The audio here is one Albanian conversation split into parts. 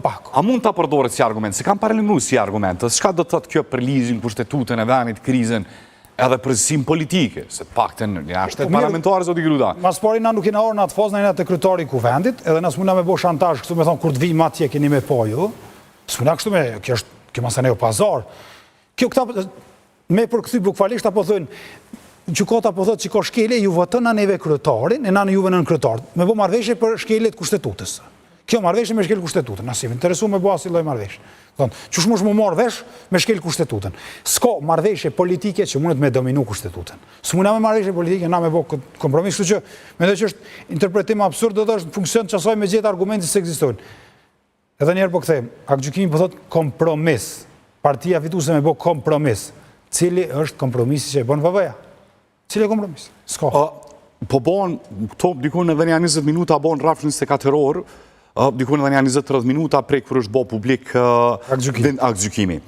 Pak. A mund ta përdoret si argument? Se kam paralajmëru si argument. Çka do të thotë kjo për ligjin, kushtetutën e vendit, krizën, edhe përgjegjësinë politike, se të paktën një shtet po parlamentar zoti Gruda. Ma s'pari na nuk jena ardhë në atë fazë, na jena te kryetari i kuvendit, edhe na s'muna me bo shantazh kështu me thonë kur të vijmë atje keni me pa ju. S'muna kështu me, kjo është, kjo masanej o pazar. Kjo këta Me përkthy bukvalisht apo thonë gjykata po thotë që ka shkelje, ju votona neve kryetarin e na juve nënkryetar. Me bo marrëveshje për shkelje të kushtetutës. Kjo marrëveshje me shkel kushtetutën, na s'jemi interesu me bo asi lloj marrëveshje. Thonë, qysh mush mu marrë vesh me shkel kushtetutën. S'ka marrëveshje politike që mundet me dominu kushtetutën. S'muna me marrëveshje politike na me bo këtë kompromis, kështu që mendoj që është interpretim absurd dhe është në funksion të qasaj me gjetë argumente që s'ekzistojnë. Edhe një herë po kthehem, aktgjykimi po thotë kompromis. Partia fituese me bo kompromis. Cili është kompromisi që e bën VV-ja? Cili është kompromis? S'ka. Po bon, këto dikun edhe nja 20 minuta bon rrafsh 24 orë, dikun edhe nja 20-30 minuta prej kur është bo publik aktgjykimi.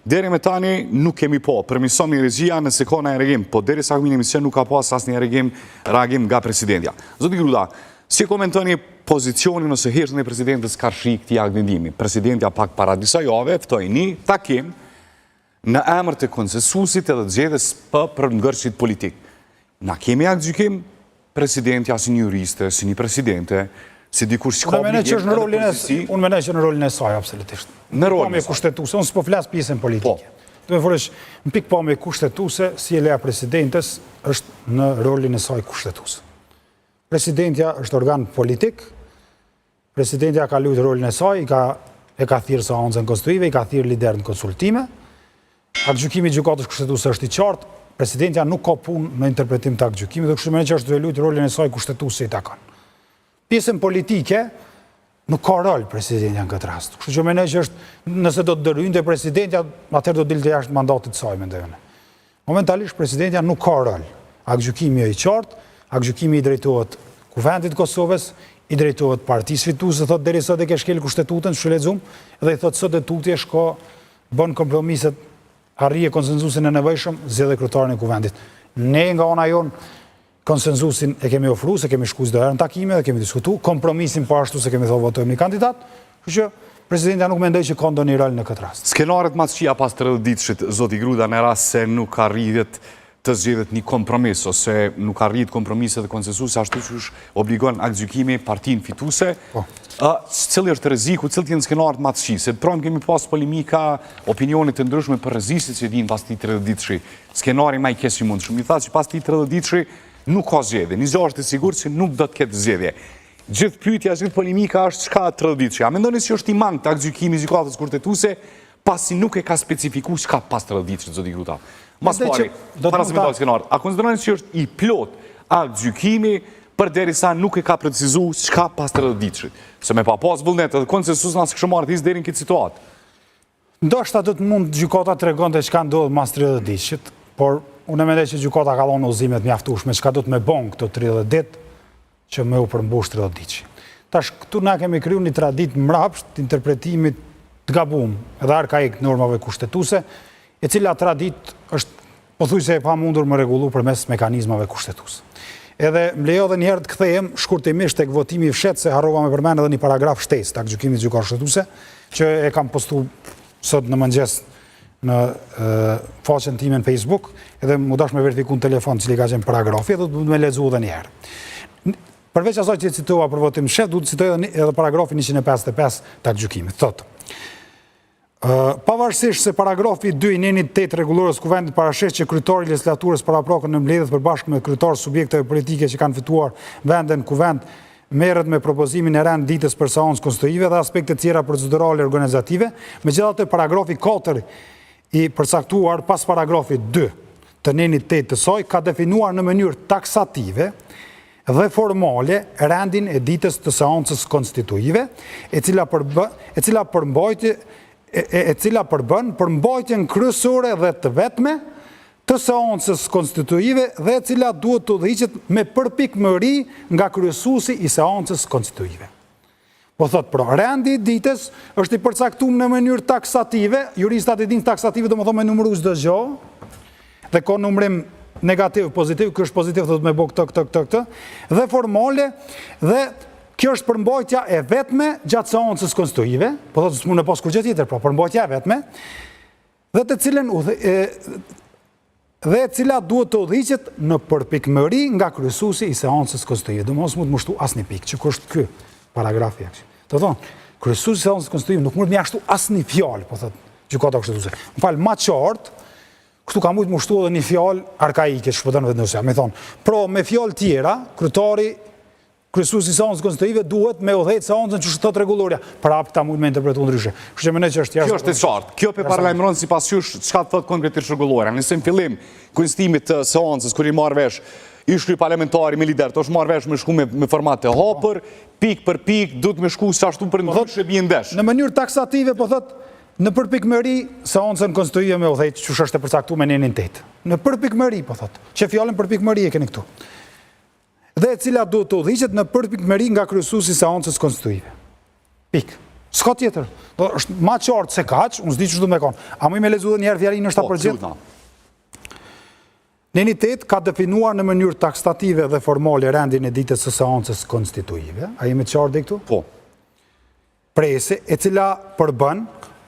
Deri me tani nuk kemi po, përmirësomni regjia nëse ka një reagim, po deri sa kemi në emision nuk ka pas asnjë reagim, reagim nga presidentja. Zoti Gruda, Si e komentoni pozicionin ose heshtjen e presidentes karshi këtij aktvendimi? Presidentja pak para disa jave ftoi një takim në emër të konsensusit edhe të zgjedhjes P për ngërçit politik. Na kemi aktgjykim, presidentja si një juriste, si një presidente, si dikush që ka obligim edhe përgjegjësi. Unë mendoj që në rolin e saj, absolutisht. Në rolin e saj. Kushtetuese, unë s'po flas pjesën politike. Po. Do me folësh, në pikëpamje kushtetuese, sjellja e presidentes është në rolin e saj kushtetues. Presidentja është organ politik, presidentja ka lujtë rolin e saj, i ka, e ka thirrë seancën konstituive, i ka thirrë liderët në konsultime, aktgjykimi i gjykatës kushtetuese është i qartë, presidentja nuk ka punë në interpretim të aktgjykimit, dhe kështu mendoj që është duke lujtë rolin e saj kushtetues që i takon. Pjesën politike nuk ka rol presidentja në këtë rast. Kështu që mendoj që është, nëse do të ndërhynte presidentja, atëherë do dilte jashtë mandatit të saj, mendoj unë. Momentalisht presidentja nuk ka rol. Aktgjykimi është i qartë, aktgjykimi i drejtohet Kuvendit të Kosovës, i drejtohet partisë fituese, thotë deri sot e ke shkel kushtetutën, që lexum, dhe i thotë sot e tutje shko bën kompromiset, arrije konsensusin e nevojshëm, zgjedhë kryetarin e Kuvendit. Ne nga ana jonë Konsensusin e kemi ofru, se kemi shku çdo herë në takime dhe kemi diskutu, kompromisin po ashtu se kemi thonë votojmë një kandidat, kështu që presidentja nuk mendoj që ka ndonjë rol në këtë rast. Skenarët ma të këqija pas 30 ditëshit, zoti Gruda, në rast se nuk arrihet të zgjidhet një kompromis ose nuk arrihet kompromisi dhe konsensusi ashtu qysh obligon aktgjykimi partinë fituese, po. Cili është rreziku, cilët janë skenarët ma të këqij? Se pranë kemi pas polemika, opinione të ndryshme për rreziqet që vijnë pas këtij 30 ditëshi. Skenari ma i keq i mundshëm. Ju thatë që pas këtij 30 ditëshi nuk ka zgjedhje. Një gjë është e sigurt që nuk do të ketë zgjedhje. Gjithë pyetja, gjithë polemika është çka 30 ditëshi. A mendoni se është i mangët aktgjykimi i Gjykatës Kushtetuese pasi nuk e ka specifiku çka pas 30 ditëshit, zoti Gruda? Ma s'pari, para se me dalë skenar, a konsideroni që është i plotë aktgjykimi përderisa nuk e ka precizu çka pas 30 ditëshit? Se me pa pas vullnet edhe konsensus na s'kishim ardhë hiç deri në këtë situatë. Ndoshta do të mund gjykata të tregonte çka ndodh mas 30 ditëshit, por unë mendoj që gjykata ka dhënë udhëzime të mjaftueshme çka do të me bon këto 30 ditë që me u përmbush 30 ditëshi. Tash këtu na kemi kriju një traditë mbrapsht të interpretimit të gabum edhe arkaik të normave kushtetuese, e cila traditë është Pothuajse e pamundur me rregullu përmes mekanizmave kushtetues. Edhe më lejo edhe një herë të kthehem shkurtimisht tek votimi i fshehtë se harrova me përmend edhe një paragraf shtesë të aktgjykimit të Gjykatës Kushtetuese që e kam postu sot në mëngjes në faqen time në Facebook, edhe m'u dash me verifiku në telefon cili ka qenë paragrafi, edhe du me lexu edhe një herë. Përveç asaj që citova për votim të fshehtë, du të citoj edhe, edhe paragrafin 155 të aktgjykimit. Thotë, Pavarësisht se paragrafi 2 i nenit 8 Rregullores së Kuvendit parasheh që kryetari i legjislaturës paraprake në mbledhje të përbashkët me kryetarë të subjekteve politike që kanë fituar vende në Kuvend merret me propozimin e rend ditës për seancë konstituive dhe aspekte tjera procedurale organizative, megjithatë paragrafi 4 i përcaktuar pas paragrafit 2 të nenit 8 të saj ka definuar në mënyrë taksative dhe formale rendin e ditës të seancës konstituive, e cila përbë, e cila përmbajtje e, e, e cila përbën përmbajtjen kryesore dhe të vetme të seancës konstituive dhe e cila duhet të udhëhiqet me përpikmëri nga kryesuesi i seancës konstituive. Po thot pra, rendi i ditës është i përcaktuar në mënyrë taksative, juristat e dinë taksative domethonë me numëru çdo gjë. Dhe ka numërim negativ, pozitiv, ky është pozitiv thotë me bë këtë, këtë, këtë, këtë, dhe formale dhe Kjo është përmbajtja e vetme gjatë seancës konstituive, po thotë s'mund me pas kurgjë tjetër, pra përmbajtja e vetme, dhe të cilën dhe e cila duhet të udhëhiqet në përpikmëri nga kryesuesi i seancës konstituive. Domethënë s'mund me shtu asnjë pikë, që është ky paragrafi. Do thonë, kryesuesi i seancës konstituive nuk mund me shtu asnjë fjalë, po thotë gjykata kushtetuese. Më fal, ma qartë, këtu ka mujtë me shtu edhe një fjalë arkaike që po don Vetëvendosja. Me thonë, pro me fjalë tjera, kryetari Kryesuesi i seancës konstituive duhet me udhëheq seancën qysh thotë rregullorja. Prapë këta mund me interpretu ndryshe. Kështu që mendoj që është jashtë. Kjo është e qartë. Kjo pe paralajmëron sipas jush çka thotë konkretisht rregullorja. Nëse në fillim konstituimit të seancës kur i marr vesh ish kryeparlamentari me lider, është marrë vesh me shku me, me format të hapur, pikë për pikë, duhet me shku se ashtu për po ndryshe bie ndesh. Në mënyrë taksative po thotë në përpikmëri seancën konstituive me udhëheq qysh është e përcaktuar me nenin 8. Në përpikmëri po thotë. Që fjalën përpikmëri e keni këtu. dhe e cila duhet të udhëhiqet në përpikmëri nga kryesuesi i seancës konstituive. Pikë. S'ka tjetër. Do është ma qartë se kaq, unë s'di ç'do me kon. A muj me lexu edhe një herë fjalinë është ta po, përgjithë? Neni 8 ka definuar në mënyrë taksative dhe formale rendin e ditës së seancës konstituive. A jemi të qartë deri këtu? Po. Prese, e cila përbën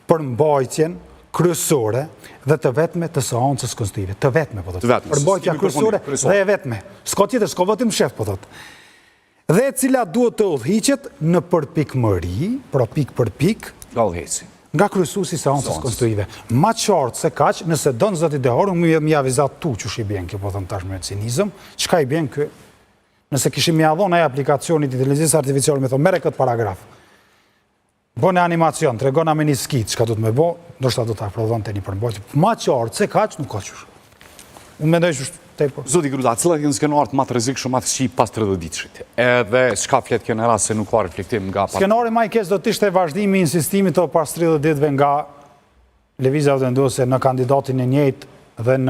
përmbajtjen kryesore dhe të vetme të seancës konstituive. Të vetme, po thotë. Përmbajtja kryesore dhe e vetme. S'ka tjetër, s'ka votim fshehtë, po thotë. Dhe e cila duhet të udhëhiqet në përpikmëri, pra pikë për pikë, nga udhëheqësi. Nga kryesuesi i seancës konstituive. Ma qartë se kaq, nëse don zoti Dehar, unë me ia vizatu qysh i bjen kjo, po them tash me cinizëm, çka i bjen ky Nëse kishim me ia dhonë ai aplikacionit inteligjencës artificiale me thonë merre këtë paragraf. Bone animacion, tregona me një skicë çka do të me bo, ndoshta do ta prodhonte një përmbajtje. Ma qartë se kaq nuk ka qysh. Unë mendoj që është tepër. Zoti Gruda, cilat janë skenarët më të rrezikshëm, më të këqij pas 30 ditëshit? Edhe çka flet kjo në rast se nuk ka reflektim nga Skenari më i keq do të ishte vazhdimi i insistimit të pas 30 ditëve nga Lëvizja Vetëvendosje në kandidatin e njëjtë dhe në.